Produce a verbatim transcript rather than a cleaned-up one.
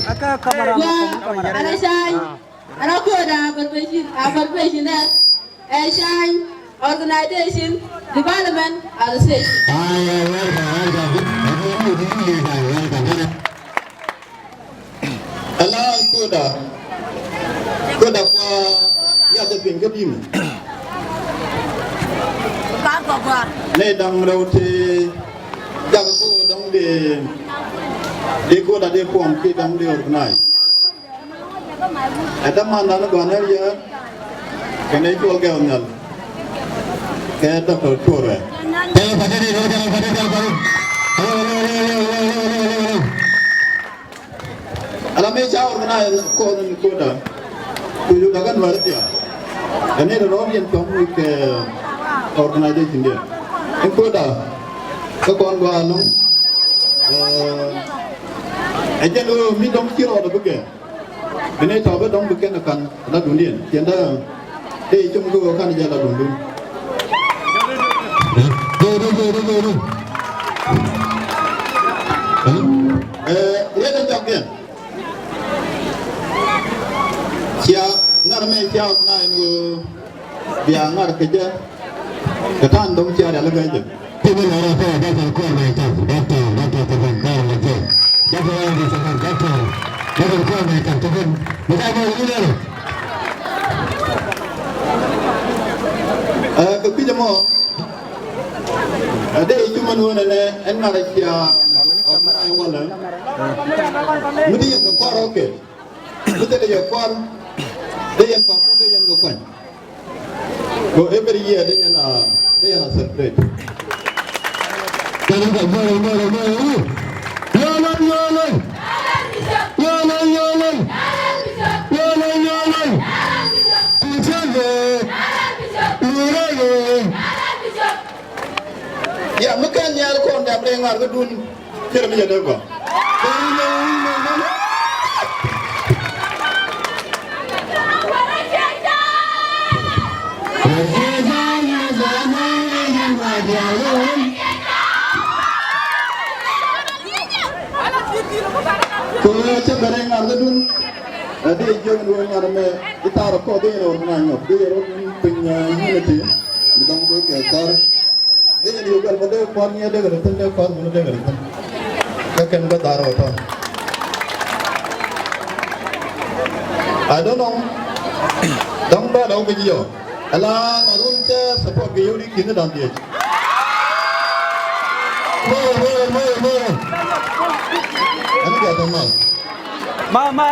Wa, ana cany, ana koda a barbechin, a barbechin dɛ, ɛ cany, organization, development, association. Ala koda, koda kua yath piny kä di̱i̱m. Nɛ da̱ŋ rɛw ti jak ko dɔ̱ŋ di, di koda di kuɔm ki dɔ̱ŋ di organize. Ɛ dämandan gɔ̱a̱n ɛ riɛk kɛnɛ cuɔl gɛw nhial kɛ Doctor Tuɔrɛ. Ala mi ca organize kɔn in koda. Kuju daga nuɛr dia. Kani rɔ rɔ bien tɔŋ wik organization dia. In koda. Kä kɔn gɔaa loŋ. Ɛ jɛn ɣöö mi dɔ̱ŋ ci rɔɔdɛ bikɛ. Bi nɛy tɔ̱ bä dɔ̱ŋ bi kɛn ɛ ka̱n la duŋdiɛn. Ciɛndä dee cum kɛ ɣöö ka̱n jɛ la duŋdun. Ɛ riet in jɔkdiɛn. Cia ŋa̱r mɛ cia ɣɔk na in ɣöö bia ŋa̱r kɛ jɛ. Kɛ ta̱a̱n dɔ̱ŋ cia rial i̱ bɛ jɛ. Ti mi lɔrɔ kɛ Doctor Kuɔr Mɛn Tɔk, Doctor, Doctor Tɔk Kuɔr Mɛn Tɔk. Doctor, Doctor, Doctor, Doctor Kuɔr Mɛn Tɔk, Tɔk Kuɔr. Mi ta bɔ wuni lɔrɔ. Ɛ, kɛ kui̱c ɛmɔ. Ɛ, dee i̱ cumän ɣöö nɛnɛ ɛn ŋa̱r ɛ cia ɣɔk na in walɛ. Mi ti yɛn kɛ kuar ɣɔk kɛ. Mi thilɛ yɛ kuar. Dee yɛn kuar, dee yɛn kɛ kuany. Ko every year dee yɛn a, dee yɛn a celebrate. Yɔlɔn, yɔlɔn. Yɔlɔn, yɔlɔn. Yɔlɔn, yɔlɔn. Kucɛn yɛ. Lurɛ yɛ. Ya mi kɛn nhial kɔn dap rɛy ŋa̱r kä dun. Cɛ rɛ mi jɛ dee gɔaa. Kɛ ɣöö cä bɛ rɛy ŋa̱r kä dun. Ɛ dee jiök ni wä ŋa̱r mɛ i̱ ta̱a̱r kɔɔth i̱ rɔ na nyɔk dee rɔ piny unity. Mi dɔ̱ŋ dee kɛ kɔr. Dee yɛn yio̱w kɛl bä dee kua̱r ni dee kɛ ri thi̱n dee kua̱r buni dee kɛ ri thi̱n. Kä kɛn bä dhar wä tɔ̱. I don't know. Dɔ̱ŋ bä lɛ wä kɛ ji̱ yɔ. Ala na run cɛ support kɛ yio̱w di ki̱n ni da̱ŋ diec. Mɔɔr, mɔɔr, mɔɔr, mɔɔr. Ɛn kɛ tɔ̱ mal. Ma, ma.